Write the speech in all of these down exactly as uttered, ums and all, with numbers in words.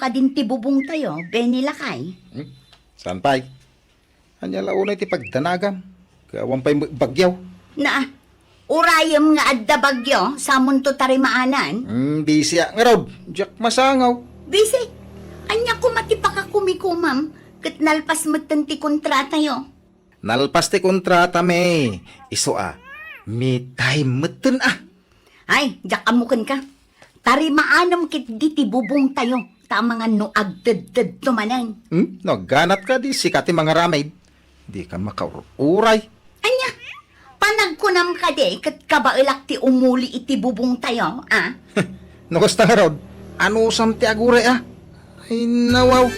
kadin ti bubongtayo, Benny lakay. Hmm? Saan pay? Ania la unay ti pagdanagam? Ket awan pay met bagyo. Na, urayem nga adda bagyo, samonto tarimaanan. Hmm, bisiak ngarud. Diak masangaw. Bisi? Ania koma ti pakakumikomam, ket nalpas metten ti kontratayo? Nalpas ti kontratami. Isu a, me time metten a. Ay, diak ammo kenka. Tarimaanem ketdi ti bubongtayo, ta amangan no agtedtedto manen. Hmm? No agganatka, di sika ti mangaramid. Dika makaur-uray. Ania? Panagkunam kadi ket kabaelak ti umuli iti bubongtayo, a? No kasta ngarud, anusam ti aguray a? Ay, nawaw.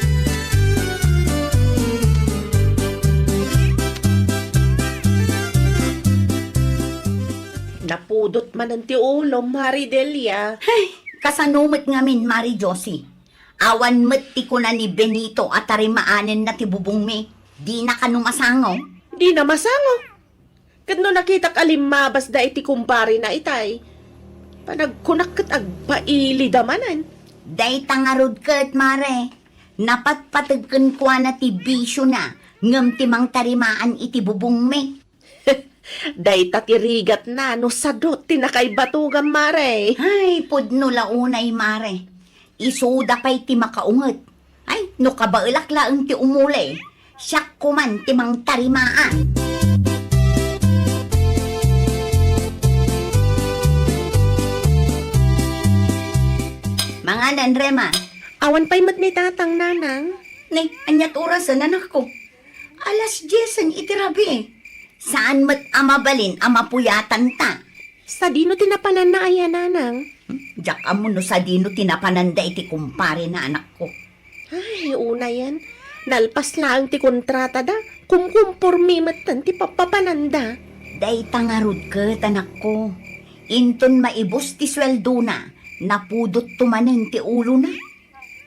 Napudot manen ti ulom, Mari Delia. Ay, kasano met ngamin, Mari Josie? Awan met ti kuna ni Benito a tarimaanenna ti bubongmi. Dina kano masango? Dina masango. Ket no nakitak a limmabasda iti kumparena itay, panagkunak ket agpailida manen. Dayta ngarud ket, Mare, napatpateg kenkuana ti bisiona ngem ti mangtarimaan iti bubongmi. Dayta ti rigatna no sadot ti nakaibatogam, Mare. Ay, pudno la unay, Mare. Isuda pay ti makaunget. Ay, no kabaelak laeng ti umuli, siak koman ti mangtarimaan. Manganan, Rema. Awan pay met ni Tatang, Nanang. Ni, aniat orasen, anakko? Alas diesen iti rabii. Saan met a mabalin a mapuyatanta. Sadino ti napananna aya, Nanang? Hmm? Diak ammo no sadino ti napananda iti kumparena, anakko. Ay, unayen. Nalpas laeng ti kontratada. Kumkumpormi metten ti pappapananda. Dayta ngarud ket, anakko. Inton maibus ti sueldona, napudotto manen ti ulona.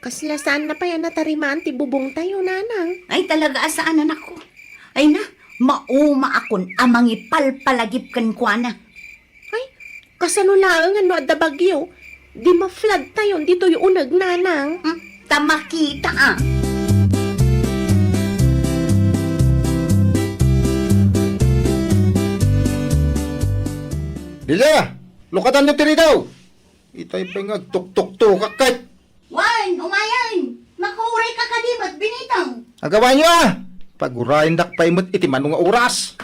Kasla saanna pay a natarimaan ti bubongtayo, Nanang? Ay, talaga a saan, anakko. Ay na, maumaakon a mangipalpalagip kenkuana. Ay, kasano laengen no adda bagyo? Di mafladtayon ditoy uneg, Nanang. Hmm, ta makita a. Delia, lukatanyo ti ridaw. Itay pay nga agtuktuktukak ket. Wen, umayen! Makuray ka kadi met, Benito! Agawayo a! Pagurayendak pay met iti mano nga oras.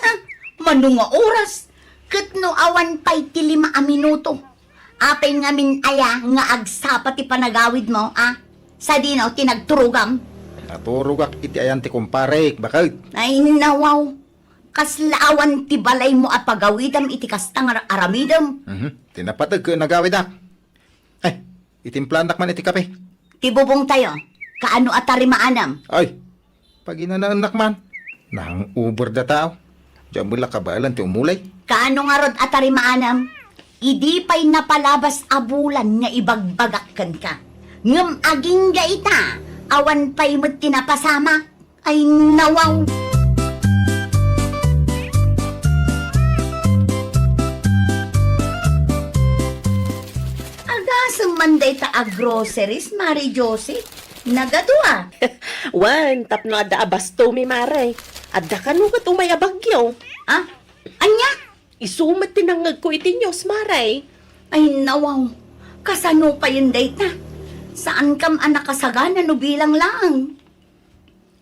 Ha? Mano nga oras? Ket no awan pay ti lima a minuto. Apay ngamin aya nga agsapa ti panagawidmo, a? Sadino ti nagturogam? Naturogak iti ayan ti kumparek, baket. Ay, nawaw. Kasla awan ti balaymo a pagawidam iti kasta nga aramidem? Mhm. Ti napateg ket nagawidak. Ay, itimplaandak man iti kape. Ti bubongtayo, kaano a tarimaanam? Ay, paginanaennak man. Nang-over da tao. Diak met la kabaelan ti umuli. Kaano ngarud a tarimaanam? Idi pay napalabas a bulan nga ibagbagak kenka. Ngem agingga ita, awan pay met ti napasamak. Ay, nawaw! Agasem man dayta a groceries, Mari Josie. Nagadu a. Wen, tapno adda abastomi, Mare. Adda kano ket umay a bagyo. Ah? Ania? Isu met ti nangngegko iti news, Mare. Ay, nawaw. Kasano payen dayta? Saankam a nakasagana no bilang laeng?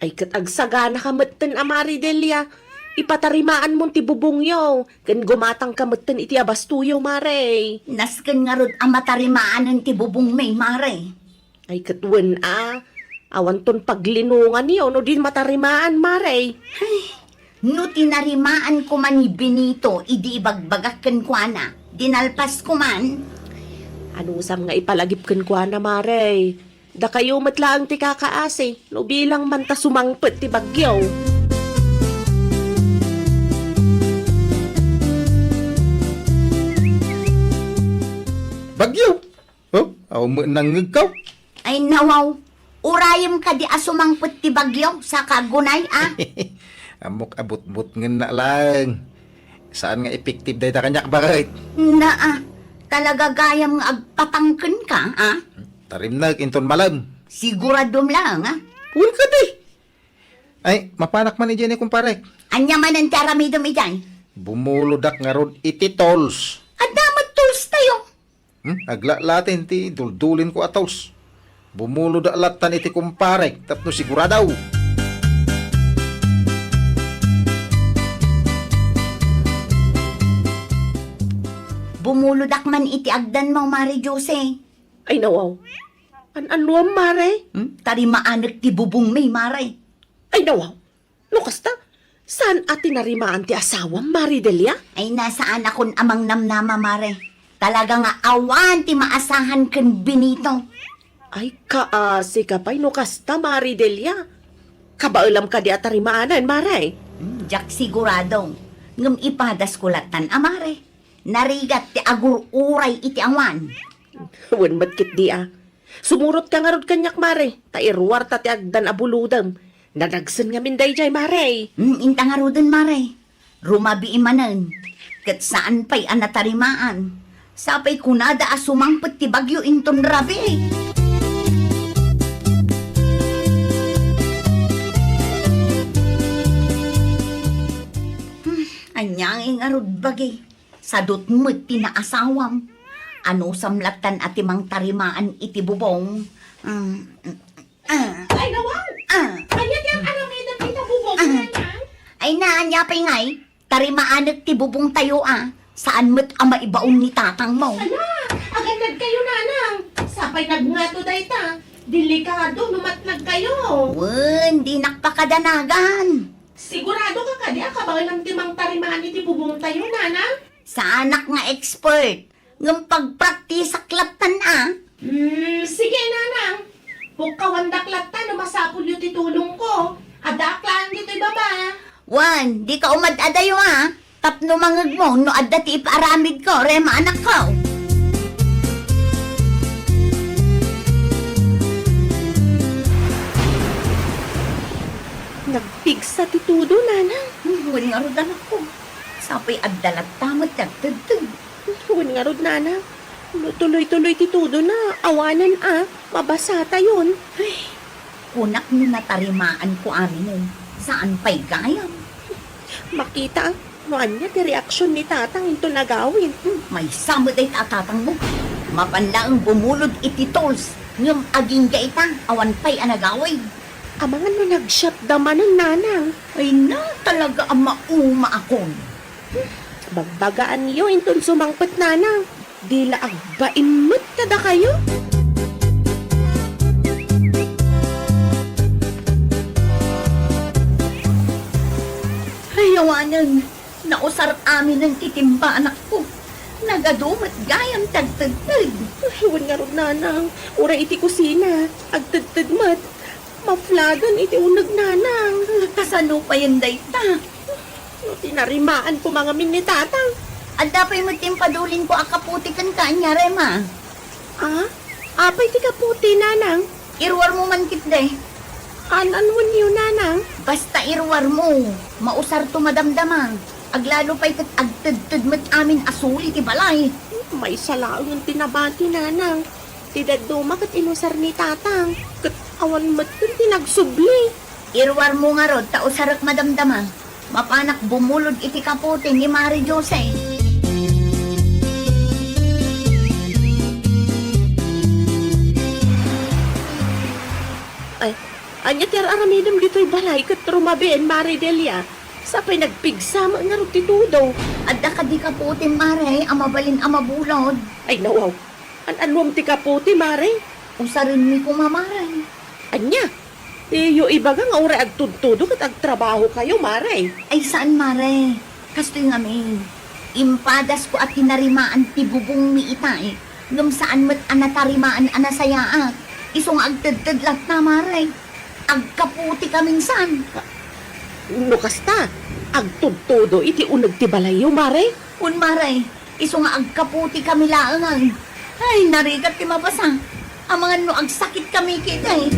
Ay, ket agsaganaka metten a Mari Delia. Ipatarimaanmon ti bubongyo, ken gumatangka metten iti abastoyo, Mare. Nasken ngarud a matarimaanen ti bubongmi, Mare. Ay, ket wen a, awanton paglinonganyo no di matarimaan, Mare. Ay, no tinarimaan koma ni Benito idi ibagbagak kenkuana, dinalpas koman. Anusam nga ipalagip kenkuana, Mare. Dakayo met laeng ti kakaasi, no bilang man ta sumangpet ti bagyo. Bagyo? Oh, awan met nangngegko? Ay, nawaw. Urayem kadi a sumangpet ti bagyo, saka agunay, a? Ammok a butbutngenna laeng. Saan nga effective dayta kaniak, baket? Naa, Talaga gayam nga agpatangken ka, a? Tarimnek inton malem. Siguradom laeng, a? Wen kadi. Ay, mapanak man idiay ni kumparek. Ania manen ti aramidem idiay? Bumulodak ngarud iti tools. Adda met tools tayo. Hmm? Aglalatin ti duldulinko a tools. Bumulodak lattan iti kumparek tapno sigurado. Bumulodak man iti agdanmo, Mare Jose. Ay, nawaw. An-annuam, Mare? Hmm? Tarimaanek ti bubongmi, Mare. Ay, nawaw. No kasta, saan a tinarimaan ti asawam, Mare Delia? Ay, na, saanakon a mangnamnama, Mare. Talaga nga awan ti maasahan ken Benito. Ay, kaasi ka pay no kasta, Mare Delia. Kabaelam kadi a tarimaanen, Mare? Hmm, diak sigurado. Ngem ipadasko lattan a, Mare. Narigat ti agur-uray iti awan. Wen met ketdi a. Sumurotka ngarud kaniak, Mare, ta iruarta ti agdan a bulodem. Nadagsen ngamin daydiay, Mare. Hmm, inta ngaruden, Mare. Rumabii manen. Ket saan pay a natarimaan. Sapay kunada a sumangpet ti bagyo inton rabii. Hmm, ania ngay ngarud bagi? Sadut met ti naasawam. Anusam lattan a ti mangtarimaan iti bubong. Mm, mm, ah, Ay, nawaw! Ah. Ania ti aramidem ita bubong, Ah. Nanang? Ay na, ania pay ngay? Tarimaanek ti bubong tayo, a. Saan met a maibaon ni tatangmo. Ala, agannad kayo, Nanang. Sapay nagngato dayta. Delikado no matnag kayo. Wen, dinak pakadanagan. Sigurado ka kadi a kabaelam ti mangtarimaan iti bubong tayo, Nanang? Saanak nga expert, ngem pagpraktisak lattan a. Hmm, sige, Nanang. Pukkawandak latta no masapulyo ti tulongko. Addaak laeng ditoy baba. Wen, dika umad-adayo a. Tapno mangegmo no adda ti ipaaramidko, Rema, anakko. Nagpigsa ti tudo, Nanang. Hmm, wen ngarud, anakko. Sapay adda latta met ti agtedted. Wen ngarud, Nanang. No tuloy-tuloy ti tudona, awanen a, mabasatayon. Ay, kunak no natarimaanko aminen, saan pay gayam. Makita, no ania ti reaksion ni Tatang inton agawid. Hmm, maysa met dayta a tatangmo. Mapan laeng bumulod iti tools, ngem agingga ita, awan pay a nagawid. Amangan no nag-shutdown manen, Nanang. Ay na, talaga a maumaakon. Bagbagaanyo inton sumangpet, Nanang. Di la agbain met kadakayo. Ay, awanen. Nausar aminen ti timba, anakko. Nagadu met gayam ti agtedted. Ay, wen ngarud, Nanang. Uray iti kusina, agtedted met. Maflagan iti uneg, Nanang. Kasano payen dayta? No tinarimaan ko mangamin ni Tatang. Adda pay met ti impadulinko a kaputi kenka, ania, Rema. Ah? Apay ti kaputi, Nanang? Iruarmo man ketdi. An-anuen yo, Nanang? Basta iruarmo. Mausarto madamdama. Aglalo pay ket agtedted met amin a suli ti balay. Maysa laengen ti nabati, Nanang. Ti dadduma ket inusar ni Tatang, ket awan metten ti nagsubli. Iruarmo ngarud ta usarek madamdama. Mapanak bumulod iti kaputi ni Mare Jose. Ay, ania ti ar-aramidem ditoy balay ket rumabiin, Mare Delia? Sapay nagpigsa met ngarud ti tudo. Adda kadi kaputim, Mare, a mabalin a mabulod? Ay, nawaw. An-anuam ti kaputi, Mare? Usarenmi koma, Mare. Ania? Diyo ibaga nga uray agtudtudo ket agtrabahokayo, Mare? Ay, saan, Mare. Kastoy ngamin. Impadasko a tinarimaan ti bubongmi ita, eh. Ngem saan met a natarimaan a nasayaat. Isu nga agtedted latta, Mare. Agkaputi kamin san. No kasta, agtudtudo iti uneg ti balayyo, Mare? Wen, Mare. Isu nga agkaputi kami laengen. Ay, narigat ti mabasa. Amangan no agsakit kami ketdi.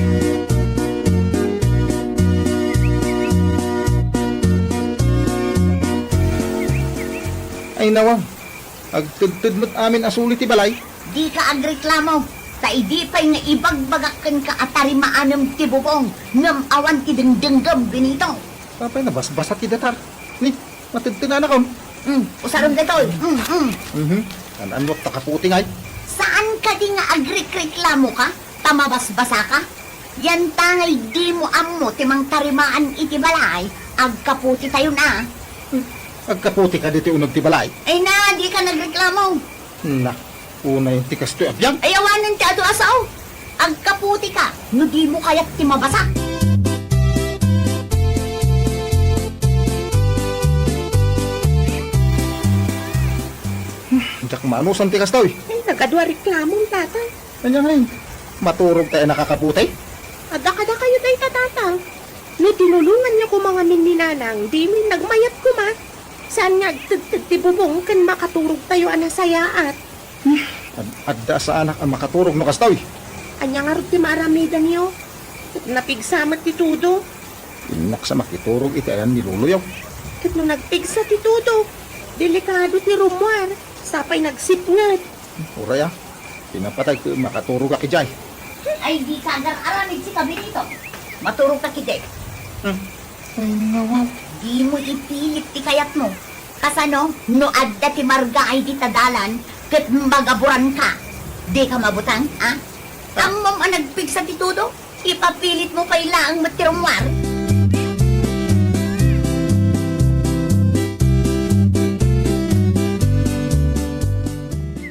Ay, nawa. Agtedted met amin a suli ti balay. Dika agreklamo, ta idi pay nga ibagbagak kenka a tarimaanem ti bubong, ngem awan ti dengdenggem, Benito. Apay nabasbasa ti datar? Ni, matedtenanakon. Hmm, usaron daytoy. Hmm, hmm. Mhm. An-annuak ta kaputi ngay? Saan kadi nga agrikreklamoka ta mabasbasaka? Yanta ngay dimo ammo ti mangtarimaan iti balay, agkaputitayon a. Hmm. Agkaputi kadi ti uneg ti balay? Ay na, dika nagreklamo. Na, unay ti kastoy a biag. Ay, awanen ti adu a sao. Agkaputika no dimo kayat ti mabasa. Hmm, diak manusan ti kastoy. Ay, nagadu a reklamom, Tatang. Ania ngay? Maturog tayo nakakaputi? Adda kadakayo dayta, Tatang. No tinulonganyo koma ngamin ni Nanang, dimo nagmayat koma. Saan nga agtedted ti bubong ken makaturogtayo a nasayaat? Hmm, ad-, adda saanak a makaturog no kastoy. Ania ngarud ti maaramidanyo? Napigsa met ti tudo. Innak sa makiturog iti ayan ni Loloyo. Ket no nagpigsa ti tudo, delikado ti rummuar, sapay nagsipnget. Uray a, pinapatay ket makaturogak idiay. Ay, dika agar-aramid sika, Benito. Maturogka ketdi. Hmm. Ay, ngawaw. Dimo ipilit ti kayatmo. Kasano, no adda ti marga ay dita dalan, ket magaburanka. Dika mabutang, a? Ammom a nagpigsa ti tudo, ipapilitmo pay laeng met ti rummuar.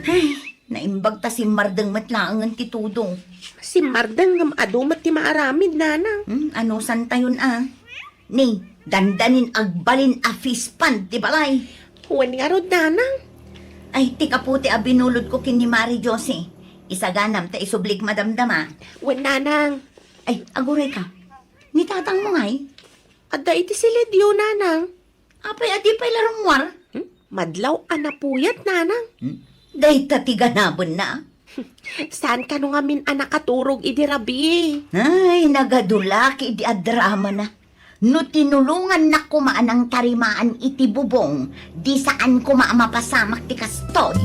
Ay, naimbag ta simmardeng met laengen ti tudo. Simmardeng ngem adu met ti maaramid, Nanang. Hmm, anusantayon a? Ni, dandanin agbalin a fishpond ti balay. Wen ngarud, Nanang. Ay, ti kaputi a binulodko ken ni Mari Josie. Isaganam ta isublik madamdama. Wen, Nanang. Ay, agurayka. Ni tatangmo ngay? Adda iti silidyo, Nanang. Apay a di pay la rummuar? Hmm? Madlaw a napuyat, Nanang. Hmm? Dayta ti ganabenna. Saan kano ngamin a nakaturog idi rabii? Ay, nagadu la ketdi a dramana. No tinulongannak koma a nangtarimaan iti bubong, di saan koma a mapasamak ti kastoy.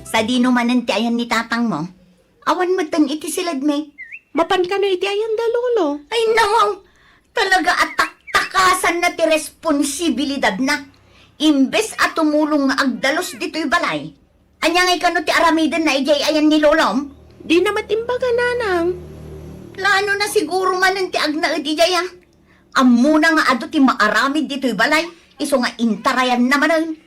Sadino manen ti ayan ni tatangmo? Awan metten iti siledmi. Mapan kano iti ayanda, Lolo? Ay, nawaw! Talaga a taktakasanna ti responsibilidadna. Imbes a tumulong nga agdalus ditoy balay. Ania ngay kano ti aramidenna idiay ayan ni Lolom? Dina met imbaga, Nanang. Planona siguro manen ti agnaed idiay a. Ammona nga adu ti maaramid ditoy balay, isu nga intarayanna manen.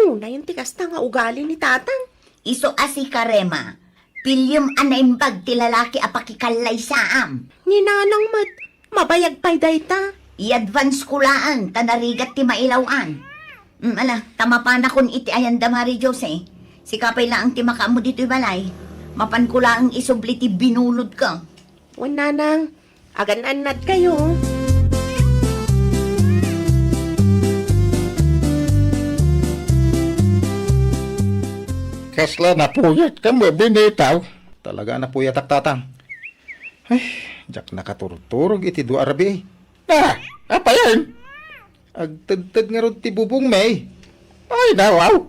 Unayen ti kasta nga ugali ni Tatang. Isu a sika, Rema, piliem a naimbag ti lalaki a pakikallaysaam. Ni Nanang met, mabayag pay dayta. I-advance ko laeng ta narigat ti mailaw-an. Mm, ala, ta mapanakon iti ayanda, Mari Josie. Sika pay laeng ti makaammo ditoy balay. Mapanko laeng isubli ti binulodko. Wen, Nanang, agan-annadkayo. Kasla napuyat ka, Benito. Talaga a napuyatak, Tatang. Ay, diak nakaturturog iti dua a rabii. Ah, apayen? Agtedted ngarud ti bubongmi. Ay, nawaw.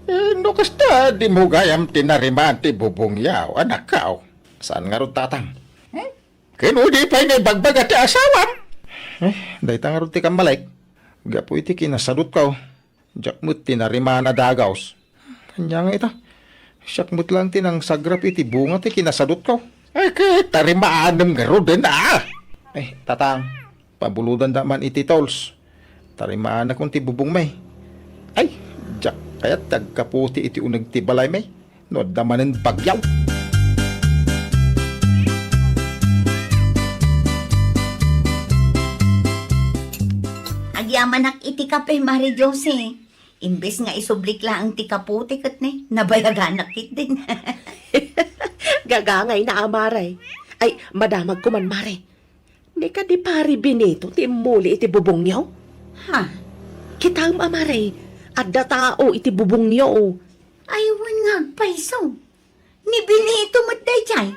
Eh, no kasta, dimo gayam tinarimaan ti bubongyo, anakko. Saan ngarud, Tatang? Hmm? Ken no di pay naibagbaga ti asawam? Eh, dayta ngarud ti kammalek. Gapu iti kinasadutko, diak met tinarimaan a dagaws. Ania nga ita? Siak met laeng ti nangsagrap iti bunga ti kinasadutko. Ay, ket tarimaanem ngaruden a! Eh, Tatang, pabulodanda man iti tolls. Tarimaanakon ti bubongmi. Ay, diak kayat ti agkaputi iti uneg ti balaymi no adda manen bagyo. Agyamanak iti kape, Mari Josie. Imbes nga isublik laeng ti kaputi ket ne, nabayaganak ketdin. Gagangayna a, Mare. Ay, madamagko man, Mare. Ni kadi Pari Benito ti immuli iti bubongyo? Ha? Kitaem a, Mare, adda tao iti bubongyo. Ay, wen nga agpayso. Ni Benito met daydiay.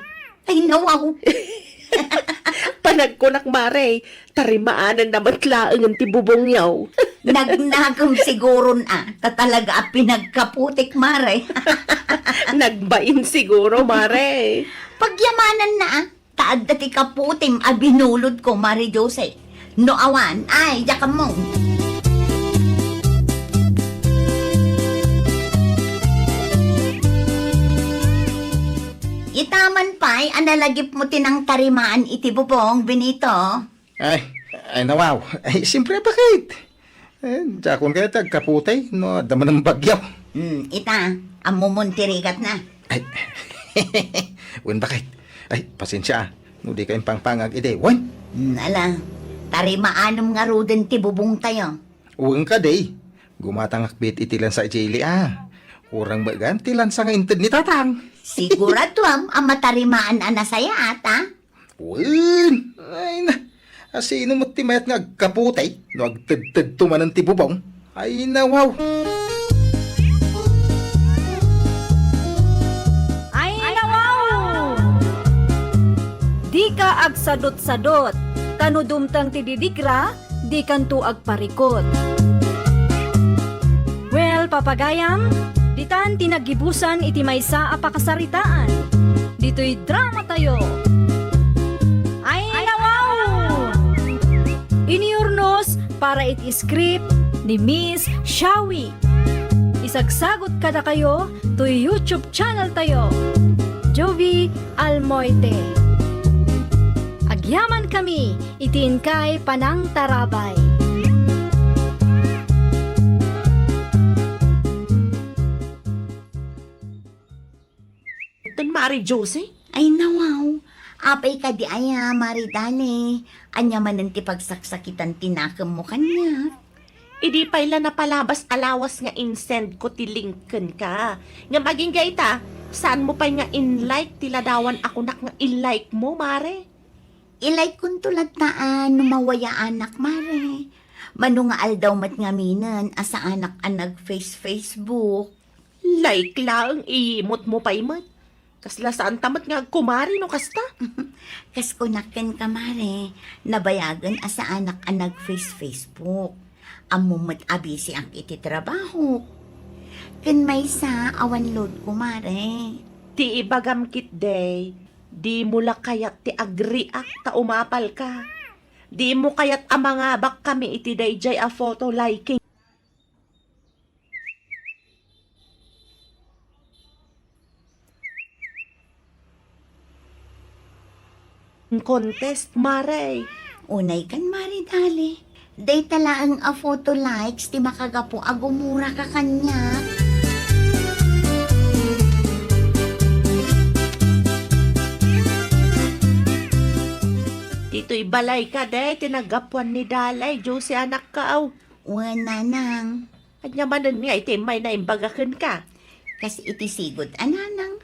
Ay, nawaw. A, nagkunak, mare, tarimaananna met laengen ti bubongyo. Nagnakem siguron a, ta talaga a pinagkaputik, mare. Nagbain siguro, mare. Pagyamananna a, ta adda ti kaputim a binulodko, Mare Jose. No awan, ay, diak ammo. Ita man pay a nalagipmo ti nangtarimaan iti bubong, Benito. Ay, ay, nawaw. Ay, siyempre, bakit? Eh, diakon kaya ti agkaputay no adda manen bagyo. Hmm, ita, ammomon ti rigatna. Ay, wen, bakit? Ay, pasensia, ah. No di ka impangpangag idi, wen? Hmm, ala, tarimaanem ngaruden ti bubongtayo. Wen kadi, gumatangak met iti lansa idiay ili, ah. Kurang met gayam ti lansa nga inted ni Tatang. Siguraduam a matarimaan a nasayaat, ah. Wen, ay na. Asino met ti mayat nga agkaputay no agtedtedto manen ti bubong? Ay, nawaw. Ay, nawaw! Dika agsadutsadut, ta no dumteng ti didigra, dikanto agparikut. Well, papagayam, ditan ti naggibusan iti maysa a pakasaritaan. Ditoy dramatayo. Ay, nawaw! Iniurnos para iti script ni Miss Shawi. Isagsagot kadakayo toy YouTube channel tayo, Jovi Almoite. Agyaman kami iti inkay panangtarabay. Ton Mari Jose? Ay, nawaw. Apay kadi aya, Mari Dale? Ania manen ti pagsaksakitan ti nakemmo kaniak? Idi pay la napalabas a lawas nga insend ko ti link kenka. Ngem agingga ita, saan mo pay nga in-like ti ladawan a kunak nga i-like mo, Mare? I-like konto latta a no mawayaanak, Mare. Mano nga aldaw met ngaminen a saanak a nag-face-Facebook. Like laeng, iyimot mo pay met. Kasla saanta met nga agkumari no kasta? Kas kunak kenka, Mare, nabayagen a saanak a nag-face-Facebook. Ammom met a bisiak iti trabahok. Ken maysa, awan load ko, Mare. Ti ibagam ketdi, dimo la kayat ti agreact ta umapalka. Dimo kayat a mangabakkami iti daydiay a photo liking contest, Mare. Unay kan, Mare Dale. Dayta laeng a photo likes ti makagapu a gumuraka kaniak. Ditoy balayka, day, ti naggapuan ni Dale, Jose, anakko. Wen, nanang. Ania manen nga iti immay naimbag a kenka? Kas iti sigud a nanang,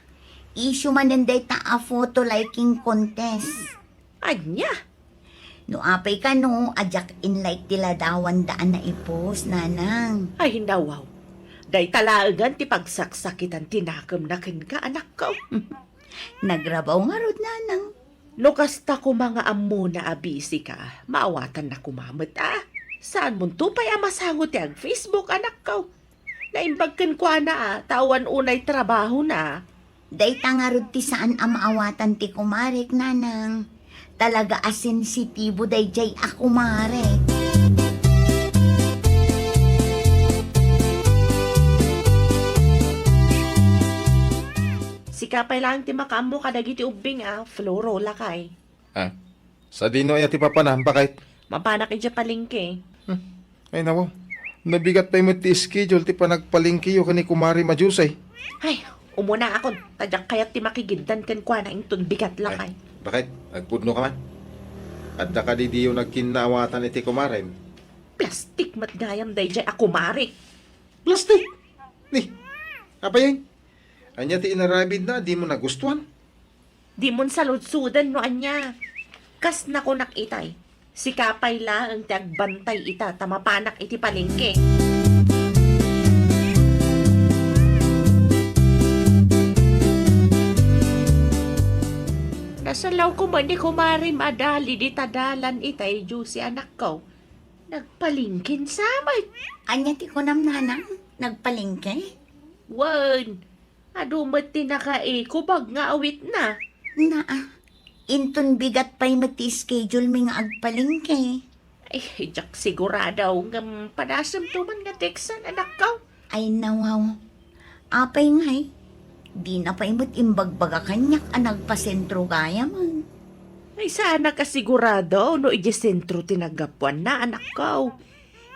issue manen dayta a photo liking contest. Ania? No apay kano a diak in-like ti ladawanda a naipost, nanang. Ay, nawaw. Dayta laengen ti pagsaksakitan ti nakemna kenka, anakko. Nagrabaw ngarud, nanang. No kasta koma nga ammona a busy ka, maawatanna koma met a. Saanmonto pay a masango ti ag-Facebook, anakko. Naimbag kenkuana a, ta awan unay trabahona. Dayta ngarud ti saan a maawatan ti kumarek, nanang. Talaga a sensitibo daydiay a kumarek. Sika pay laeng ti makaammo kadagiti ubbing a, Floro lakay. Ah, sadino aya ti papanam, bakit? Mapanak idiay palengke. Hmm. Ay, nawaw. Nabigat pay met ti schedule ti panagpalengkeyo ken ni Kumare Madiosay. Ay, umunaakon, ta diak kayat ti makigiddan kenkuana inton bigat lakay. Ay, bakit? Agpudno ka man? Adda kadi diyo nagkinnaawatan iti kumarem? Plastik met gayam daydiay a kumare. Plastik? Ni, apayen? Ania ti inaramidna a dimo nagustuan? Dimon saludsoden no ania. Kas nakunak itay, sika pay laeng ti agbantay ita ta mapanak iti palengke. Salawko met ni kumarim a Dali dita dalan itay Juicy, anakko. Nagpalengken sa met. Ania ti kunam, nanang? Nagpalengke? Wen, adu met ti naka-eco bag nga awitna. Naa, inton bigat pay met ti schedule mi nga agpalengke. Ay, diak sigurado ngem padasemto man nga teksan, anakko. Ay, nawaw. Apay ngay, dina pay met imbagbaga kaniak a nagpasentro gayamen. Ay, saanak a sigurado no idiay sentro ti naggapuanna, anakko.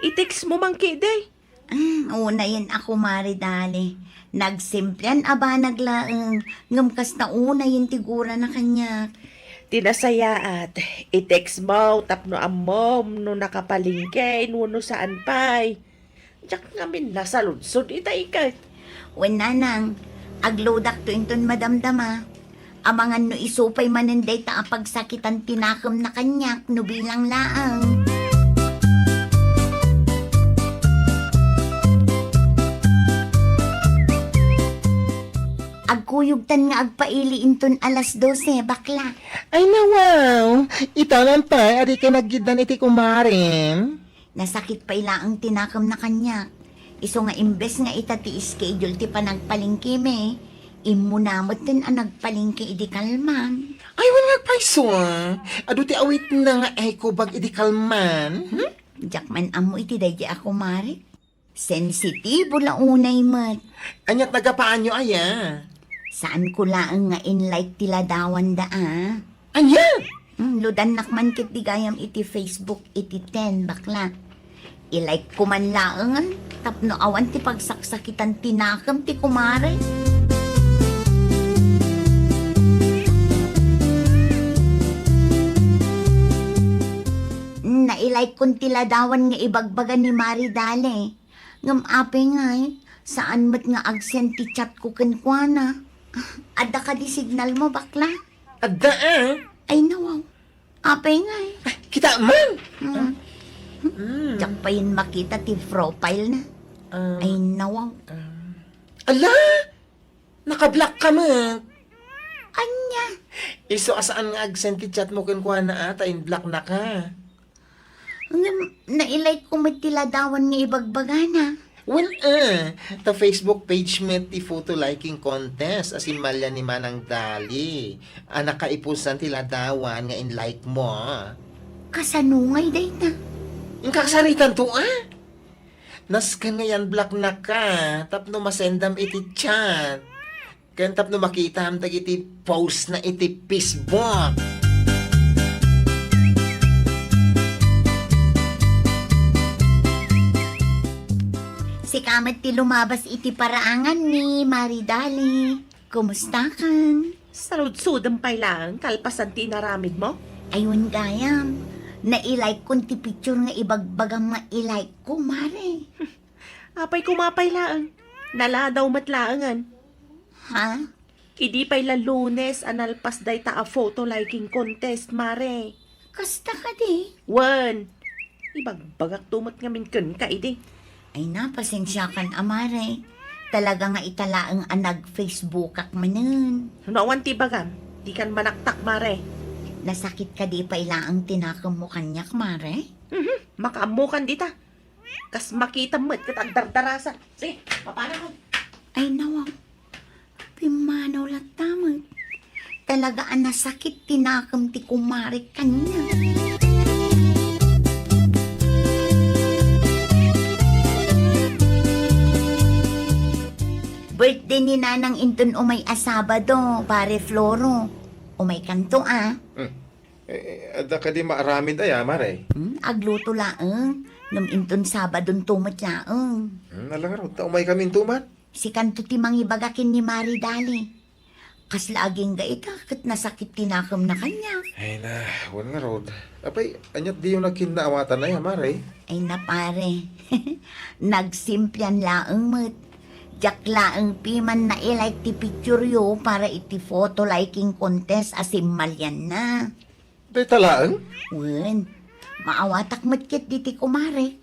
I-text mo man ketdi. Ah, unayen a, kumare Dali. Nagsimplian a banag laeng, ngem kasta unayen ti gurana kaniak. Ti nasayaat, i-text mo tapno ammom no nakapalengke wenno saan pay. Diak ngamin nasaludsod itay ket. Wen, nanang, aglodakto inton madamdama. Amangan no isu pay manen dayta a pagsakitan ti nakemna kaniak no bilang laeng. Agkuyogtan nga agpaili inton alas dose, bakla. Ay, nawaw! Ita man pay a dika naggiddan iti kumarem. Nasakit pay laeng ti nakemna kaniak. Isu nga imbes nga ita ti schedule ti panagpalengkemi, immuna metten a nagpalengke idi kalman. Ay, wen, agpayso. Adu ti awitna nga eco bag idi kalman. Hmm? Diak man ammo iti daydi a kumare. Sensitibo la unay met. Aniat nagapaanyo aya? Saanko laeng nga in-like ti ladawanda a. Ania? Hmm, ludannak man ketdi gayam iti Facebook iti ten, bakla. I-like ko man laengen tapno awan ti pagsaksakitan ti nakem ti kumare. Hmm, nai-like kon ti ladawan nga ibagbaga ni Mari Dale. Ngem apay ngay, saan met nga ag-send ti chat ko kenkuana. Adda kadi signal mo, bakla? Adda, ah. Ay, nawaw. Apay ngay. Ay, kita man. Hmm. Hmm. Diak payen makita ti profile na. Um, Ay, nawaw. Um, ala! Naka-block ka met. Ania? Isu a saan nga ag-send ti chat mo kenkuana, a, ta in-block na ka. Ngem, nai-like ko met ti ladawan nga ibagbagana. Wen, eh, ta Facebook page met ti photo liking contest a simmalia ni Manang Dali a nakaipusan ti ladawan nga in-like mo. Kasano ngay dayta? Inkasaritan to, ah? Nasken nga yan-block na ka tapno masendam iti chat. Ken tapno makitam dagiti post na iti Facebook. Sika met ti lumabas iti paraangan ni Mari Dali. Kumustakan? Sarudsodem pay laeng kalpasan ti inaramid mo? Ay, wen gayam. Nai-like kon ti picture nga ibagbagam nga i-like ko, Mare. Apay koma pay laeng? Naladaw met laengen. Ha? Idi pay la Lunes a nalpas dayta a photo liking contest, Mare. Kasta kadi? Wen, ibagbagakto met ngamin kenka idi. Ay na, pasensiakan a, Mare. Talaga nga ita laeng a nag-Facebookak manen. No awan ti ibagam, dikan manaktak, Mare. Nasakit kadi pay laeng ti nakemmo kaniak, Mare? Mhm, makaammokan dita. Kas makitam met ket agdardarasa. Sige, papanakon. Ay, nawaw. Pimmanaw latta met. Talaga a nasakit ti nakem ti kumarek kaniak. Birthday ni Nanang inton umay a Sabado, Pare Floro. Umaykanto, a. Hmm. Eh, adda kadi maaramid aya, Mare? Hmm, agluto laeng. Ngem inton Sabadonto met laeng. Hmm, ala ngarud, ta umaykaminto man. Sikanto ti mangibaga ken ni Mari Dali. Kasla agingga ita ket nasakit ti nakemna kaniak. Ay na, wen ngarud. Apay, aniat diyo nagkinnaawatan aya, Mare? Ay na, Pare. Nagsimplian laeng met. Diak laeng piman nai-like ti picture yo para iti photo liking contest a simmalianna. Dayta laeng? Wen, maawatak met ketdi ti kumarek.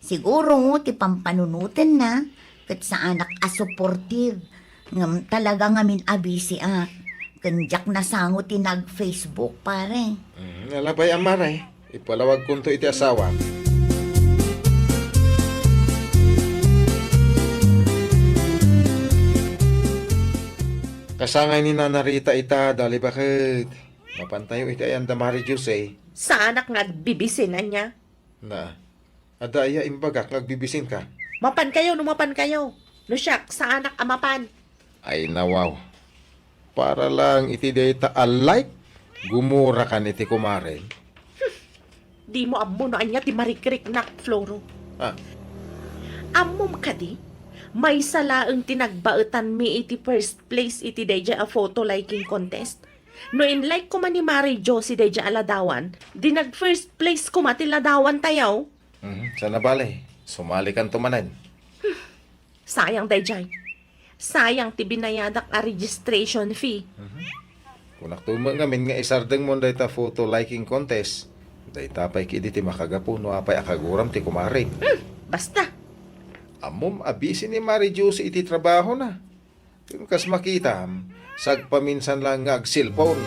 Siguro ti pampanunotenna ket saanak a supportive. Ngem talaga ngamin a busy-ak. Ken diak nasango ti nag-Facebook, pare. Mm, alabay a, Mare. Ipalawagkonto iti asawa. Kasangay ni Nana Rita ita, Dali, baket. Mapantayo iti ayan da Mare Jose. Saanak nga agbibisin ania? Na, adda aya imbagak nga agbibisinka? Mapankayo no mapankayo. No siak, saanak a mapan. Ay, nawaw. Para lang iti dayta a like, gumurakan iti kumarem. Dimo ammo no ania ti marikriknak, Floro. Ah. Ammom kadi, maysa laeng ti nagbaetanmi iti first place iti daydiay a photo liking contest. No in-like koma ni Mare Josie daydiay a ladawan, di nag-first place koma ti ladawantayo. Mhm, sana bale, sumalikanto manen. Sayang daydiay. Sayang ti binayadak a registration fee. Mhm. Kunakto met ngamin nga isardengmon dayta photo liking contest. Dayta pay ketdi ti makagapu no apay a kaguram ti kumarem. Hmm, basta. Ammom a busy ni Mare Josie iti trabahona. Ken kas makitam, sagpaminsan lang nga agselpon.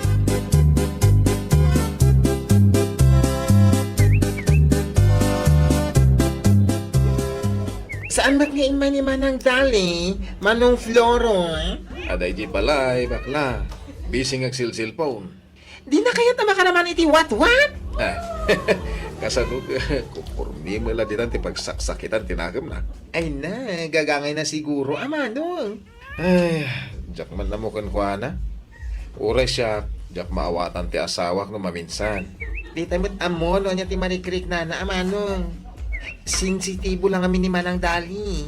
Saan met nga immay ni Manang Dali, Manong Floro? Adda idiay balay, bakla. Busy nga agselselpon. Dina kayat a makaraman iti watwat? Ah, kasano, kumpormi met la ditan ti pagsaksakitan ti nakemna. Ay na, gagangayna siguro, a manong. Ay, diak man ammo kenkuana. Uray siak, diak maawatan ti asawak no maminsan. Dita met ammo no ania ti marikriknana, a manong. Sensitibo lang amin ni Manang Dali.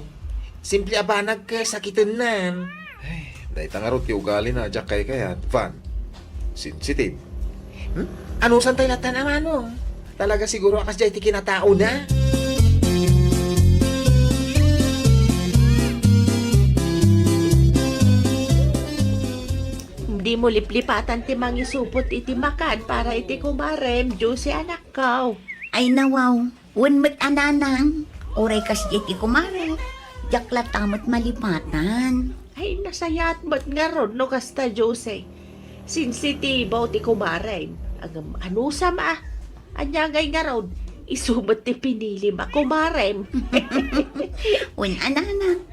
Simple a banag ket sakitennan. Ay, dayta ngarud ti ugalina a diak kaykayat, Van. Sensitive. Hmm? Anusantay lattan a manong? Talaga siguro a kasdiay ti kinataona. Dimo liplipatan ti mangisupot iti makan para iti kumarem, Josie, anakko. Ay, nawaw. Wen met a, nanang, uray kasdiay ti kumare, diak latta met malipatan. Ay, nasayaat met ngarud no kasta, Jose. Sensitibo ti kumarem. Ngem anusam a. Ania ngay ngarud, isu met ti pinilim a kumarem. Wen a, nanang,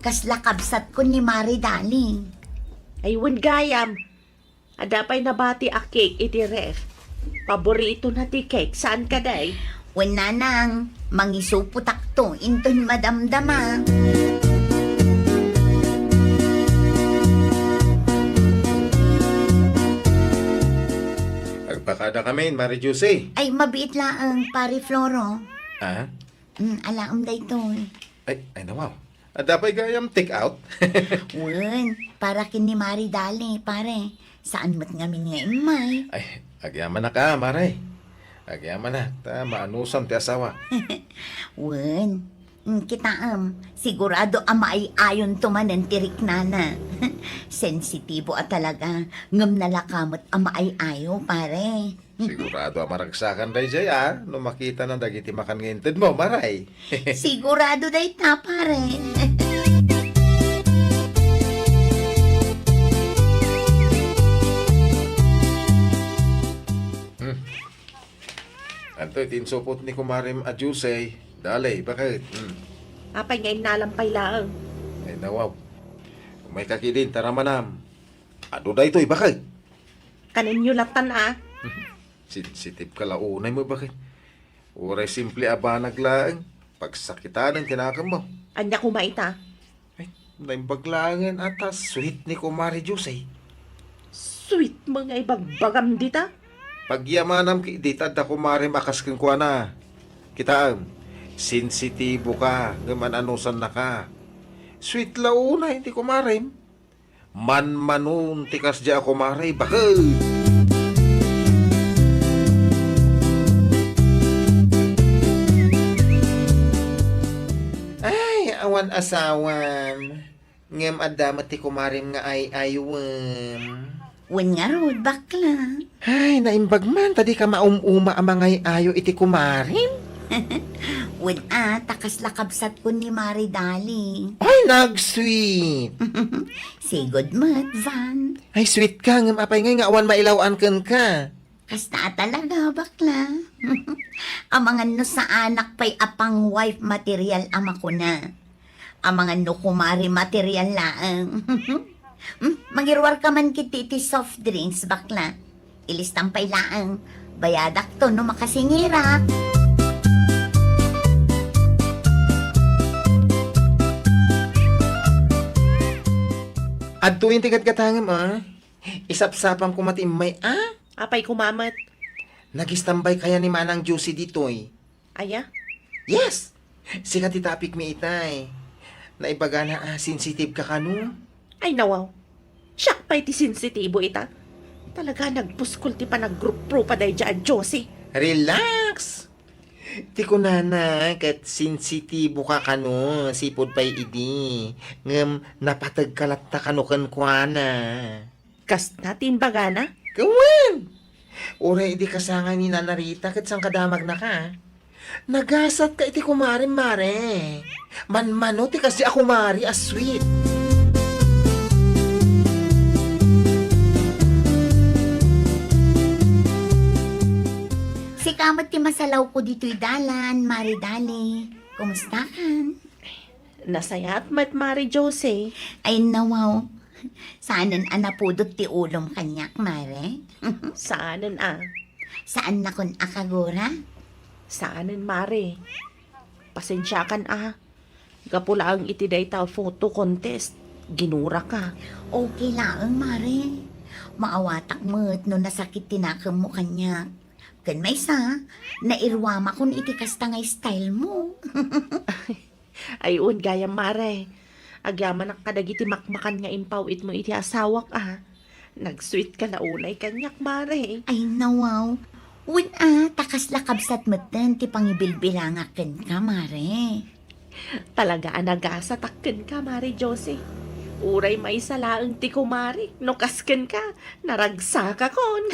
kasla kabsatkon ni Mare Dali. Ay, wen gayam. Adda pay nabati a cake iti ref. Paboritona ti cake, saan kadi? Wen, nanang, mangisupotakto inton madamdama. Agpakada kami, Mare Josie. Ay, mabiit laeng, Pare Floro. Ah? Mm, alaem daytoy. Ay, ay, nawaw. Adda pay gayam take out? Wen, para ken ni Mare Dali, pare. Saan met ngamin nga immay? Ay, agyamanak a, Mare. Agyamanak, ta maanusam ti asawa. Wen, mm, kitaem, sigurado a maay-ayonto manen ti riknana. Sensitibo a talaga, ngem nalaka met a maay-ayo, pare. Sigurado a maragsakan daydiay, a, no makitana dagiti makan nga intedmo, Mare. Sigurado dayta, pare. Hmm. Anto iti insupot ni kumarem a Jose? Dali, baket. Hmm. Apay nga innalam pay laeng? Ay, nawaw. Umayka ketdin, taramanam. Adu daytoy, baket. Kanenyo lattan a. Sensitive ka la unay mo, baket. Uray simple a banag laeng, pagsakitanen ti nakemmo. Ania koma ita? Ay, naimbag laengen a ta sweet ni Kumare Jose. Sweet mo nga ibagbagam dita? Pagyamanam ketdi ta adda kumarem a kas kenkuana. Kitaem, sensitibo ka, ngem an-anusannaka. Sweet la unay ti kumarem. Manmanon ti kasdiay a kumare, baket! Ay, awan asawam. Ngem adda met ti kumarem nga ay-ayuem. Wen ngarud, bakla. Ay, naimbag man ta dika maum-uma a mangay-ayo iti kumarem. Wen a, ta kasla kabsatko ni Mare Dali. Ay, nag-sweet! Sigud met, Van. Ay, sweet ka, ngem apay ngay nga awan mailaw-an kenka? Kasta a talaga, bakla. Amangan no saanak pay a pang-wife material a makuna. Amangan no kumare material laeng. Hmm, mangiruarka man ketdi iti soft drinks, bakla. Ilistam pay laeng. Bayadakto no makasingirak. Adtoyen ti gatgatangem, a. Isapsapam koma ti immay, a. Apay koma met? Nag-istambay kaya ni Manang Josie ditoy? Aya? Yes! Sika ti topic mi itay. Naibagana a sensitive ka kano? Ay, nawaw. Siak pay ti sensitibo ita. Talaga nagpuskol ti panagruprupa daydiay a Josie. Relax! Ti kunana ket sensitibo ka kano, sipud pay idi. Ngem napateg ka latta kano kenkuana. Kasta ti imbagana? Wen! Uray idi kasangay ni Nana Rita ket sangkadamagnaka. Nagasatka iti kumarem, Mare. Manmano ti kasdi a kumare a sweet. Sika met ti masalawko ditoy dalan, Mare Dali. Kumustakan? Nasayaat met, Mare Josie. Ay, nawaw. Saanen a napudot ti ulom kaniak, Mare? Saanen a? Saannakon a kagura? Saanen, Mare. Pasensiakan a. Gapu laeng iti dayta a photo contest, ginuraka. Okay laeng, Mare. Maawatak met no nasakit ti nakemmo kaniak. Ken maysa, nairuamakon iti kasta nga style mo. Ay, wen gayam, Mare. Agyamanak kadagiti makmakan nga impaw-itmo iti asawak, a. Nag-sweet ka la unay kaniak, Mare. Ay, nawaw. Wen a, ta kasla kabsat metten ti pangibilbilangak kenka, Mare. Talaga a nagasatak kenka, Mare Josie. Uray maysa laeng ti kumare, no kas kenka, naragsakakon.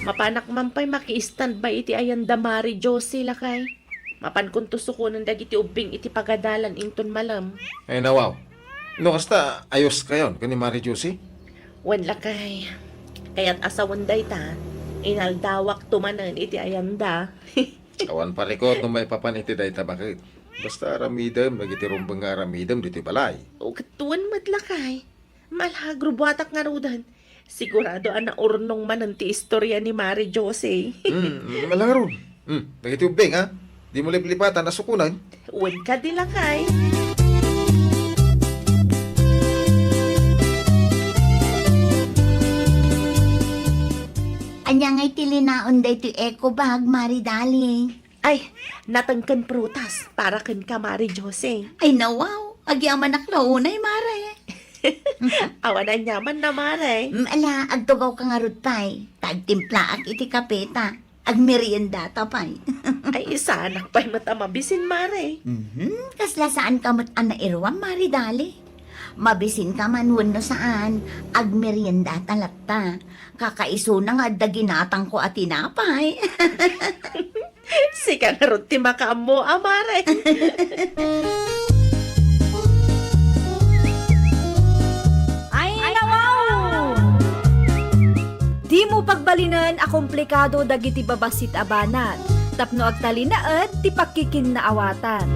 Mapanak man pay maki-standby iti ayanda, Mare Josie, lakay. Mapankonto sukonen dagiti ubbing iti pagadalan inton malem. Ay, nawaw. No kasta, ayoskayon ken ni Mare Josie? Wen, lakay. Kayat a sawen dayta, inaldawakto manen iti ayanda. Awan parikut no maipapan iti dayta, baket. Basta aramidem dagiti rumbeng nga aramidem ditoy balay. O, ket wen met, lakay. Malagro buatak ngaruden. Sigurado a naurnong manen ti istorya ni Mare Josie. Hmm, mm, malangaron. Hmm, dagiti ubbing, a. Dimo liplipatan a sukonen. Wen kadi, lakay. Ania ngay ti linaon daytoy eco bag, Mare Dali? Ay, nateng ken prutas para kenka, Mare Josie. Ay, nawaw. Agyamanak la unay, Mare. Awan aniamanna, Mare. Mm, ala, agtugawka ngarud pay. Ta agtimplaak iti kape ta. Agmeriendata pay. Ay, saanak pay met a mabisin, Mare. Mhm, kasla saanka met a nairuam, Mare Dali. Mabisinka man wenno saan, agmeriendata latta. Kakaisuna nga adda ginatangko a tinapay. Sika ngarud ti makaammo a, Mare. Ay, nawaw! Dimo pagbalinen a komplikado dagiti babassit a banag tapno agtalinaed ti pakkikinnaawatan.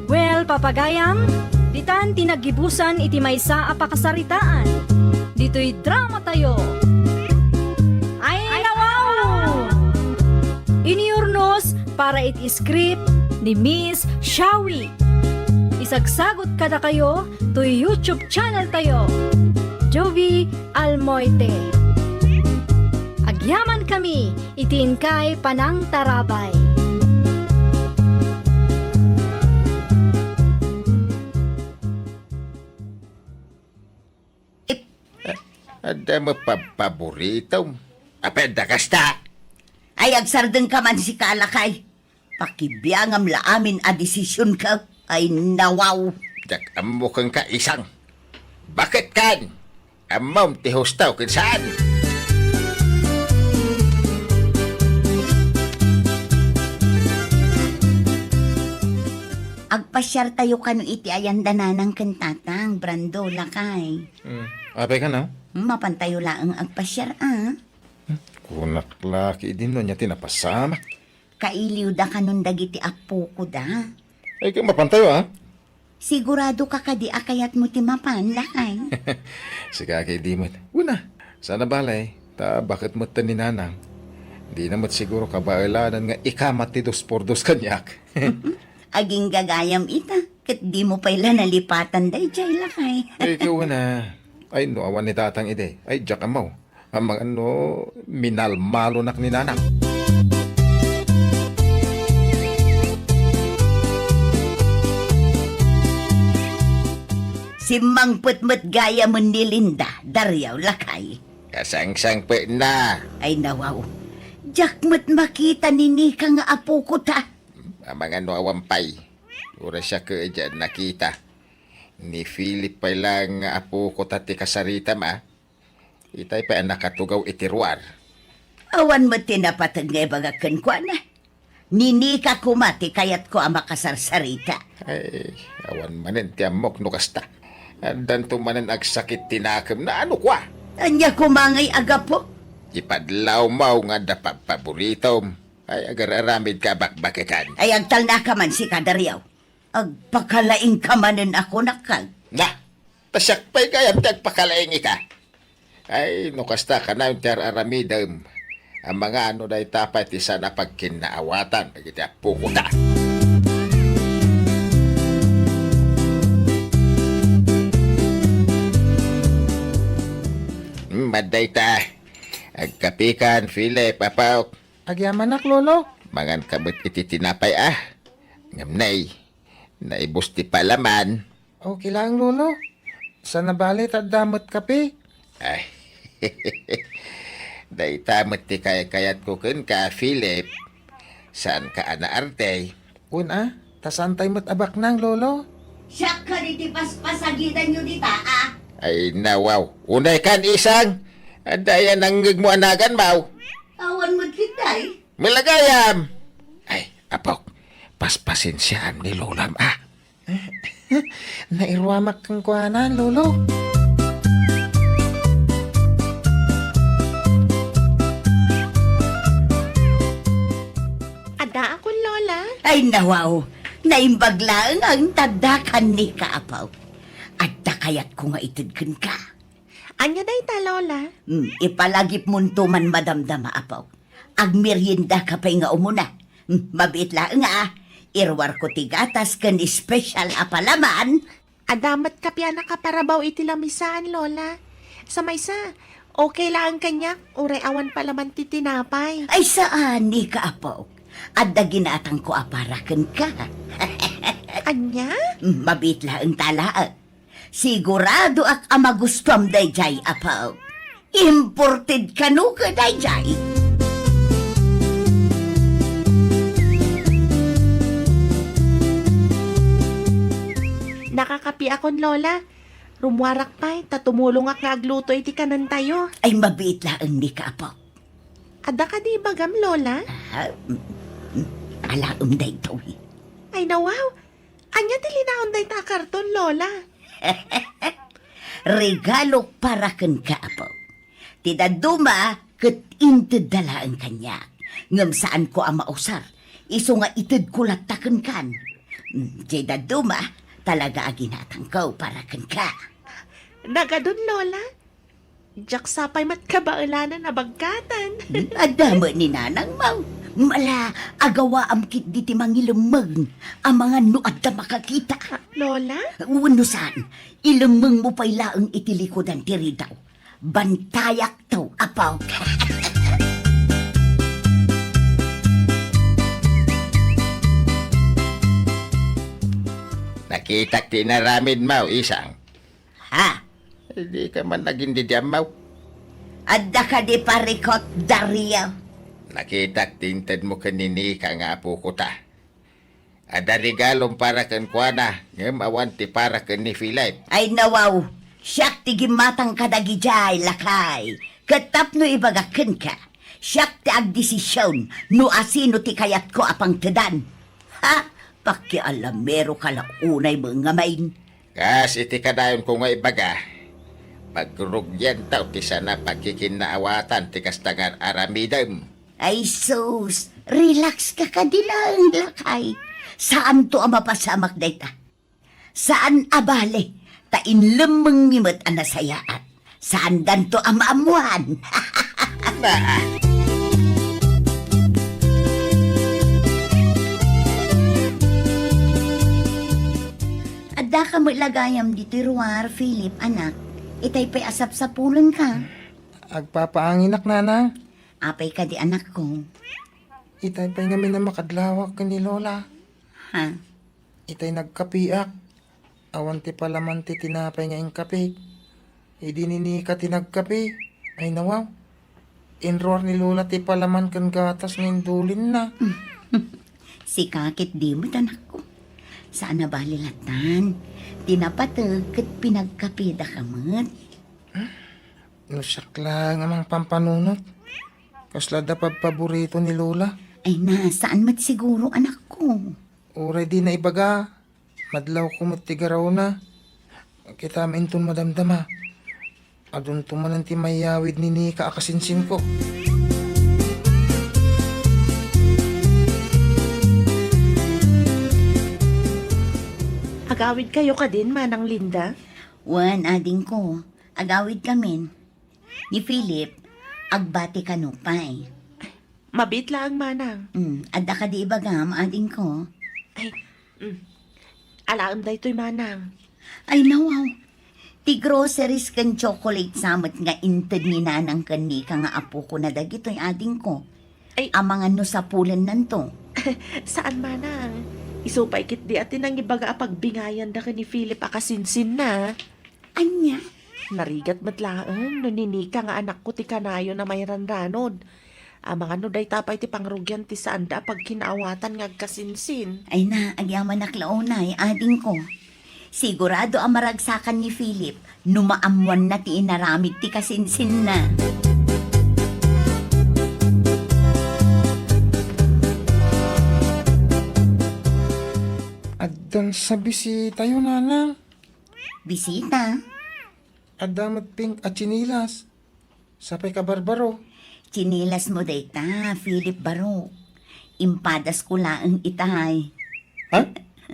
Well, papagayam, ditan ti naggibusan iti maysa a pakasaritaan. Ditoy drama tayo. Ay, nawaw! Inurnos para iti script ni Miss Shawi. Isagsagot kadakayo toy YouTube channel tayo, Jovi Almoite. Agyaman kami iti inkay panangtarabay. Adda mapabpaboritom. Apay adda kasta? Ay, agsardengka man sika, lakay. Pakibiangam la amin a desisionka. Ay, nawaw. Diak ammo kenka, isang. Baket kan? Ammom ti hustaw ken saan? Agpasiartayo kano iti ayan da nanang ken tatang, Brando, lakay. Hmm. Apay kano? Mapantayo laeng agpasiar, a. Hmm. Kunak la ket idi no ania ti napasamak. Kailiwda kanon dagiti appokoda. Ay, ket mapantayo, a? Sigurado ka kadi a kayatmo ti mapan, lakay? Sika ket idi met. Una, sana balay, ta baket met ni nanang. Dina met siguro kabaelanan nga ikamat ti dos por dos kaniak. Agingga gayam ita, ket dimo pay la nalipatan daydiay, lakay. Ay, ket una. Ay, no awan ni tatang idi. Ay, diak ammo. Amangan no minalmalonak ni nanang. Simmangpet met gayamen ni Linda, Dario, lakay. Kasangsangpetna. Ay, nawaw. Diak met makita ni Nika nga apokota. Amangan no awan pay. Uray siak ket diak nakita. Ni Philip pay la nga apokota ti kasaritam, a. Itay pay a nakatugaw iti ruar. Awan met ti napateg nga ibagak kenkuana. Ni Nika koma ti kayatko a makasarsarita. Ay, awan manen ti ammok no kasta. Addanto manen agsakit ti nakemna, ano kua? Ania koma ngay a gapu? Ipadlawmo nga adda pabpaboritom. Ay, agar-aramid ka a bakbaketan. Ay, agtalna ka man, sika, Dario. Agpakalaing ka manen a kunak, kag. Na, ta siak pay gayam ti agpakalaing ita. Ay, no kasta, kanayon ti ar-aramidem. Amangan no dayta pay ti saan a pagkinnaawatan dagiti apokota. Hmm, adda ita. Agkapikan, Philip, apok. Agyamanak, Lolo. Mangan ka met iti tinapay, a. Ngem nay, naibus ti palaman. Okay lang, Lolo. Sana bale, ta adda met kape. Ay. Dayta met ti kaykayatko kenka, Philip. Saanka a naartey. Wen a, ta saantay met a baknang, Lolo. Siak kadi ti paspasagidanyo dita, a. Ay, nawaw. Unay kan, isang. Adda aya nangngegmo a naganmaw. Awan met ketdi. Malagayam! Ay, apok, paspasensiaam ni lolam, a. Nairuamak kenkuana, Lolo. Addaakon, Lola. Ay, nawaw. Naimbag laeng a inta addakan, Nika, apok. Adda kayatko nga ited kenka. Ania dayta, Lola? Hmm, ipalagipmonto man madamdama, apok. Agmeriendaka pay nga umuna. Hmm, mabiit laeng, a. Iruarko ti gatas ken espesyal a palaman. Adda met kape a nakaparabaw iti lamisaan, Lola. Sa maysa, okay laeng kaniak, uray awan palaman ti tinapay. Ay, saan, Nika, apok. Adda ginatangko a para kenka. Ania? Hmm, mabiit laeng ta laeng. Siguradoak a magustuam daydiay, apok. Imported kano ket daydiay? Nakakapiakon, Lola. Rummuarak pay, ta tumulongak nga agluto iti kanentayo. Ay, mabiit laeng, Nika, apok. Adda kadi ibagam, Lola? Ah, mm, mm, alaem daytoy. Ay, nawaw. Ania ti linaon dayta a karton, Lola? Regalo para kenka, apok. Ti dadduma ket intedda laeng kaniak. Ngem saanko a mausar. Isu nga itedko latta kenkan. Mm, ti dadduma, talaga a ginatangko para kenka. Nagadun, Lola. Diak sa pay met kabaelanan a bagkatan. Hmm, adda met ni nanangmo. Ala, agawaam ketdi ti mangilemmeng amangan no adda makakita. Lola? Wenno saan, ilemmengmo pay laeng iti likudan ti ridaw. Bantayakto, apok. Nakitak ti inaramidmo, isang. Ha? Dika man agindediammo. Adda kadi parikut, Dario? Nakitak ti intedmo ken ni Nika nga apokota. Adda regalom para kenkuana, ngem awan ti para ken ni Philip. Ay, nawaw, Siak ti gimmatang kadagidiay, lakay. Ket tapno ibagak kenka, siak ti agdesision no asino ti kayatko a pangtedan. Ha? Pakialameroka la unay met ngamin. Kas iti kadayonko nga ibaga, pagrugiantaw ti saan a pagkikinnaawatan ti kasta nga aramidem. Ay sus, relax ka kadi laeng, lakay. Saanto a mapasamak dayta. Saan a bale, ta inlemmengmi met a nasayaat. Saandanto a maammoan. Naa. Addaka met la gayam ditoy ruar, Philip, anak. Itay pay a sapsapulenka. Agpapaanginak, nanang. Apay kadi, anakko? Itay pay ngamin a makadlawak ken ni Lola. Ha? Itay nagkapiak. Awan ti palaman ti tinapay nga inkapik. Idi ni Nika ti nagkapi, ay nawaw. Inruar ni Lola ti palaman ken gatas nga indulinna. Sika ketdi met, anakko. Saan a bale lattan. Ti napateg ket pinagkapidaka met. No siak laeng a mangpampanunot, kasla adda pabpaborito ni Lola. Ay na, saan met siguro, anakko? Uray dina ibaga, madlawko met ti garawna. Kitam inton madamdama. Adunto manen ti mayawid ni Nika a kasinsinko. Agawidkayo kadin, Manang Linda? Wen, adingko. Agawidkamin. Ni Philip, agbati kano pay. Mabiit laeng, manang. Mm, adda kadi ibagam, adingko? Ay, mm. Alaem daytoy, manang. Ay, nawaw. Ti groceries ken chocolate sa met nga inted ni nanang ken Nika nga apokona dagitoy, adingko. Ay. Amangan no sapulennanto. Saan, manang. Isu pay ketdi a ti nangibaga a pagbingayanda ken ni Philip a kasinsinna. Ania? Narigat met laeng no ni Nika nga anakko ti kanayon a mairanranod. Amangan no dayta pay ti pangrugian ti saanda a pagkinaawatan nga agkasinsin. Ay na, agyamanak la unay, adingko. Sigurado a maragsakan ni Philip no maammoanna ti inaramid ti kasinsinna. Addan sa bisitayo, nanang. Bisita? Adda met pink a tsinelas. Sapay ka, Barbaro. Tsinelasmo dayta, Philip Baro. Impadasko laeng itay. Ha?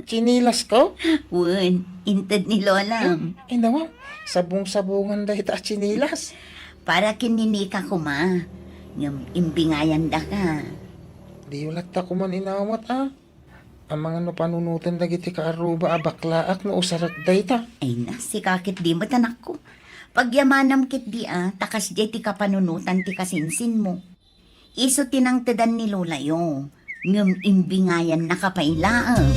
Tsinelas ko? Wen, inted ni Lolam. Ay, nawa, sabong-sabongan dayta a tsinelas. Para ken ni Nika koma. Ngem imbingayandaka. Diyo latta koman inawat, a. Amangan no panunoten dagiti kaarruba a baklaak no usarek dayta. Ay na, sika ketdi met, anakko. Pagyamanam ketdi a, ta kasdiay ti kapanunotan ti kasinsinmo. Isu ti nangtedan ni lolayo, ngem imbingayannaka pay laeng.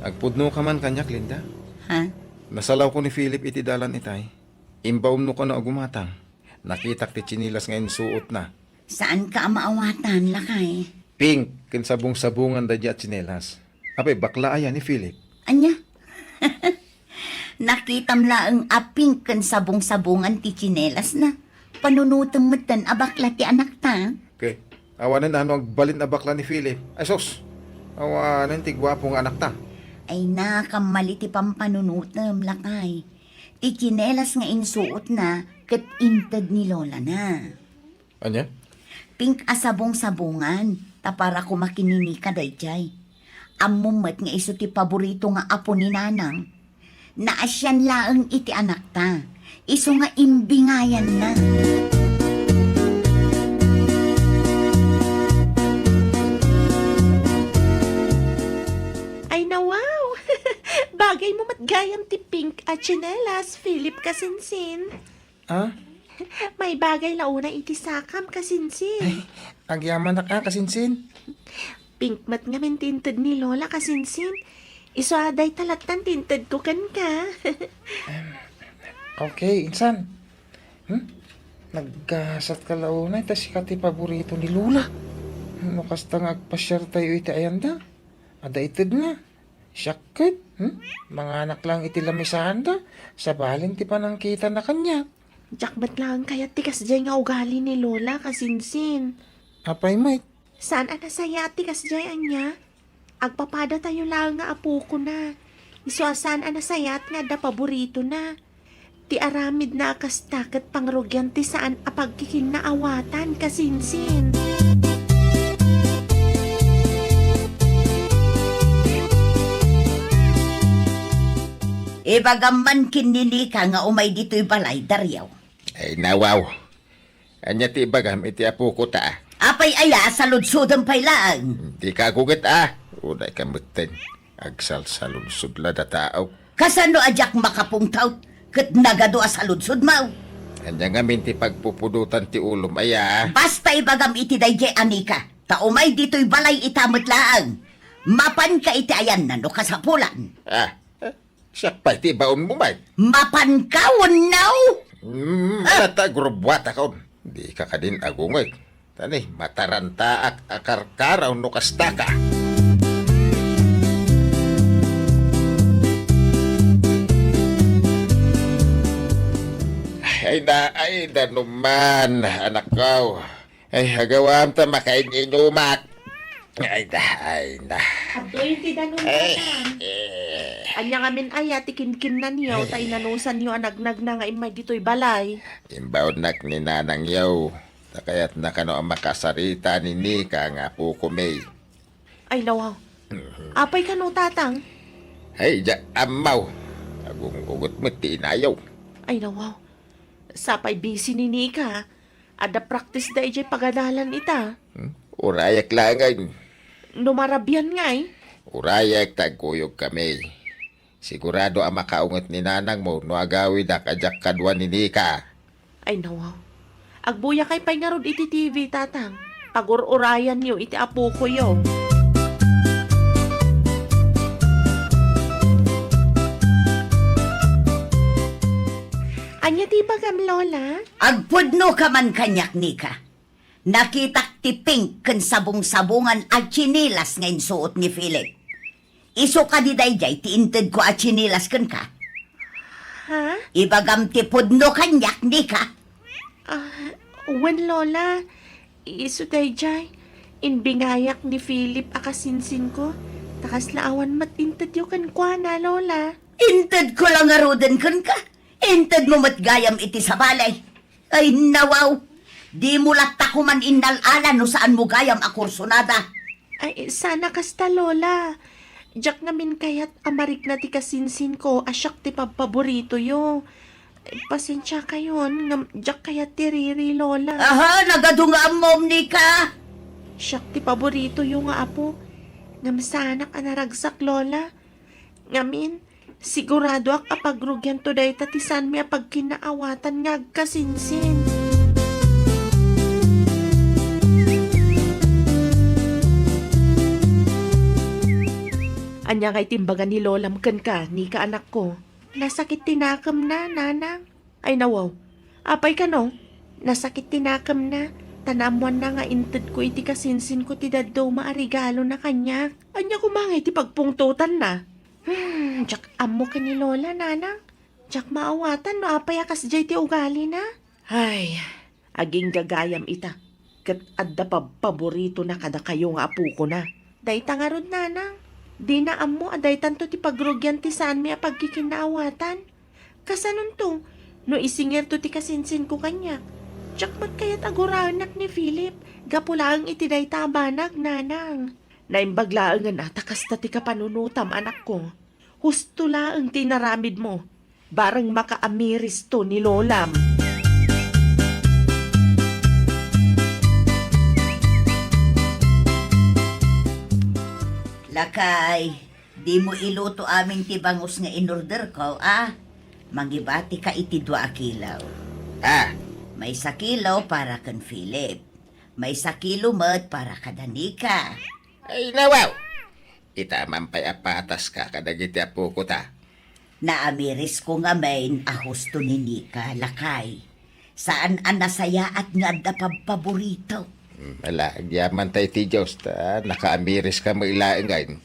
Agpudnoka man kaniak, Linda. Ha? Nasalawko ni Philip iti dalan itay. Imbaonmo kano a gumatang. Nakitak ti tsinelas nga insuotna. Saanka a maawatan, lakay? Pink ken sabong-sabongan daydiay a tsinelas. Apay, bakla aya ni Philip? Ania? Nakitam laeng a pink ken sabong-sabongan ti tsinelasna. Panunotem metten a bakla ti anakta. Okay. Awanen ano agbalin a bakla ni Philip. Ay sus! Awanen ti guapo nga anakta. Ay na, kammali ti pampanunotem, lakay. Ti tsinelas nga insuotna ket inted ni lolana. Ania? Pink a sabong-sabongan, ta para koma ken ni Nika daydiay. Ammom met nga isu ti paborito nga apo ni nanang. Naasian laeng iti anakta. Isu nga imbingayanna. Ay, nawaw! Bagay mo met gayam ti pink a tsinelas, Philip kasinsin. Ah? Maibagay la unay iti sakam, kasinsin. Ay, agyamanak a, kasinsin. Pink met ngamin ti inted ni Lola, kasinsin. Isu a dayta lattan ti intedko kenka. Em, okay, insan. Hmm? Naggasat ka la unay, ta sika ti paborito ni Lola. No kasta nga agpasiartayo iti ayanda, adda itedna. Siak ket, hmm? Manganak lang iti lamisanda, sabalen ti panangkitana kaniak. Diak met laeng kayat ti kasdiay nga ugali ni Lola, kasinsin. Apay met? Saan a nasayaat ti kasdiay, ania? Agpapadatayo laeng nga apokona. Isu a saan a nasayaat nga adda paboritona. Ti aramidna a kasta ket pangrugian ti saan a pagkikinnaawatan, kasinsin. Ibagam man ken ni Nika nga umay ditoy balay, Dario. Ay, nawaw. Ania ti ibagam iti apoko ta? Apay aya, saludsodem pay laeng. Dika agunget a. Unay ka metten. Agsalsaludsod la dataok. Kasano a diak makapungtot ket nagadu a saludsodmo? Ania ngamin ti pagpupudotan ti ulom aya? Basta ibagam iti daydiay a Nika, ta umay ditoy balay ita met laeng. Mapanka iti ayanna no kasapulan. Ah, eh, siak pay ti ibaonmo met. Mapanka wenno? Hmm, ah, ta agrubuatakon. Dika kadin agunget. Tani, matarantaak a karkaraw no kastaka. Ay da, ay da naman, anakko. Ay, agawam ta makain-inumak. Ay da, ay da. Adtoy ti danum, Ay, Tatang. Eh. Ania ngamin aya ti kinkinnanyo, ta inanusanyo a nagnagna nga immay ditoy balay? Imbaonnak ni nanangyo. Ta kayatna kano a makasarita ni Nika nga apoko, May. Ay, nawaw. Mhm. Apay kano, Tatang? Ay, diak ammo. Agung-ugot met ti inayo. Ay, nawaw. Sapay busy ni Nika. Adda practice da idiay pagadalan ita. Hmm? Urayak laengen. No marabian ngay? Urayak ta agkuyogkami. Sigurado a makaunget ni nanangmo no agawidak a diak kadua ni Nika. Ay, nawaw. Agbuyakay pay ngarud iti T V, Tatang. Pagur-urayanyo iti apokoyo. Ania ti ibagam, Lola? Agpudno ka man kaniak, Nika. Nakitak ti pink ken sabong-sabongan a tsinelas nga insuot ni Philip. Isu kadi daydiay ti intedko a tsinelas kenka? Ha? Ibagam ti pudno kaniak, Nika. Ah, wen, Lola. Isu daydiay. Imbingayak ni Philip a kasinsinko. Ta kasla awan met intedyo kenkuana, Lola. Intedko la ngaruden kenka. Intedmo met gayam iti sabali. Ay, nawaw! Dimo latta koman innal-ala no saanmo gayam a kursunada. Ay, saan a kasta, Lola. Diak ngamin kayat a marikna ti kasinsinko a siak ti pabpaboritoyo. Pasensiakayon, ngem diak kayat ti riri, Lola. Aha, nagadu nga ammom, Nika! Siak ti paboritoyo nga apo. Ngem saanak a naragsak, Lola. Ngamin, siguradoak a pagrugianto dayta ti saanmi a pagkinnaawatan nga agkasinsin. Ania ngay ti imbaga ni Lolam kenka, Nika, anakko? Nasakit ti nakemna, Nanang. Ay, nawaw. Apay kano? Nasakit ti nakemna, ta naammoanna nga intedko iti kasinsinko ti dadduma a regalona kaniak. Ania koma ngay ti pagpungtotanna? Hmm, diak ammo ken ni Lola, Nanang. Diak maawatan no apay a kasdiay ti ugalina. Ay, agingga gayam ita. Ket adda pabpaboritona kadakayo nga apokona. Dayta ngarud, Nanang. Dina ammo a daytanto ti pagrugian ti saanmi a pagkikinnaawatan. Kasanonto, no isingirto ti kasinsinko kaniak? Diak met kayat a guraennak ni Philip gapu laeng iti dayta a banag, Nanang. Naimbag laengen a ta kasta ti kapanunotam, anakko. Husto laeng ti inaramidmo. Bareng makaamiristo ni Lolam. Lakay, dimo iluto amin ti bangus nga inorderko, a? Mangibatika iti dua a kilo. Ah! Maysa kilo para ken Philip. Maysa kilo met para kada Nika. Ay, nawaw! Ita man pay a pataska kadagiti apoko ta. Naamirisko ngamin a husto ni Nika, lakay. Saan a nasayaat nga adda pabpaborito. Hmm, ala, agyamanta iti Dios, ta nakaamiriska met laengen.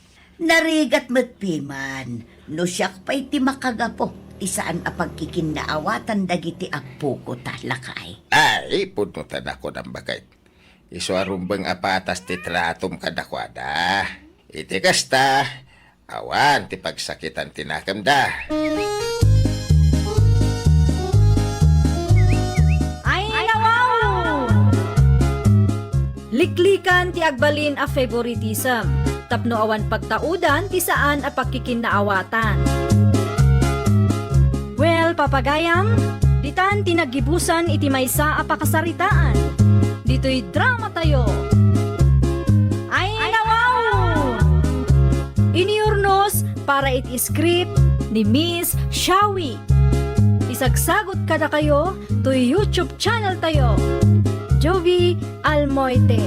Narigat met piman, no siak pay ti makagapu ti saan a pagkikinnaawatan dagiti aggupko ta, lakay. Ay, pudno ta nakunam, baket. Isu a rumbeng a patas ti tratom kadakuada. Iti kasta, awan ti pagsakitan ti nakemda. Ay, nawaw! Liklikan ti agbalin a favoritism tapno awan pagtaudan ti saan a pagkikinnaawatan. Well, papagayam, ditan ti naggibusan iti maysa a pakasaritaan. Ditoy dramatayo. Ay, nawaw! Iniurnos para iti script ni Miss Shawi. Isagsagut kadakayo toy YouTube channel tayo, Jovie Almoite.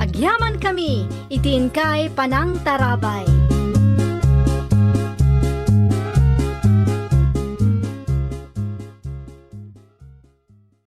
Agyaman kami iti inkay panangtarabay.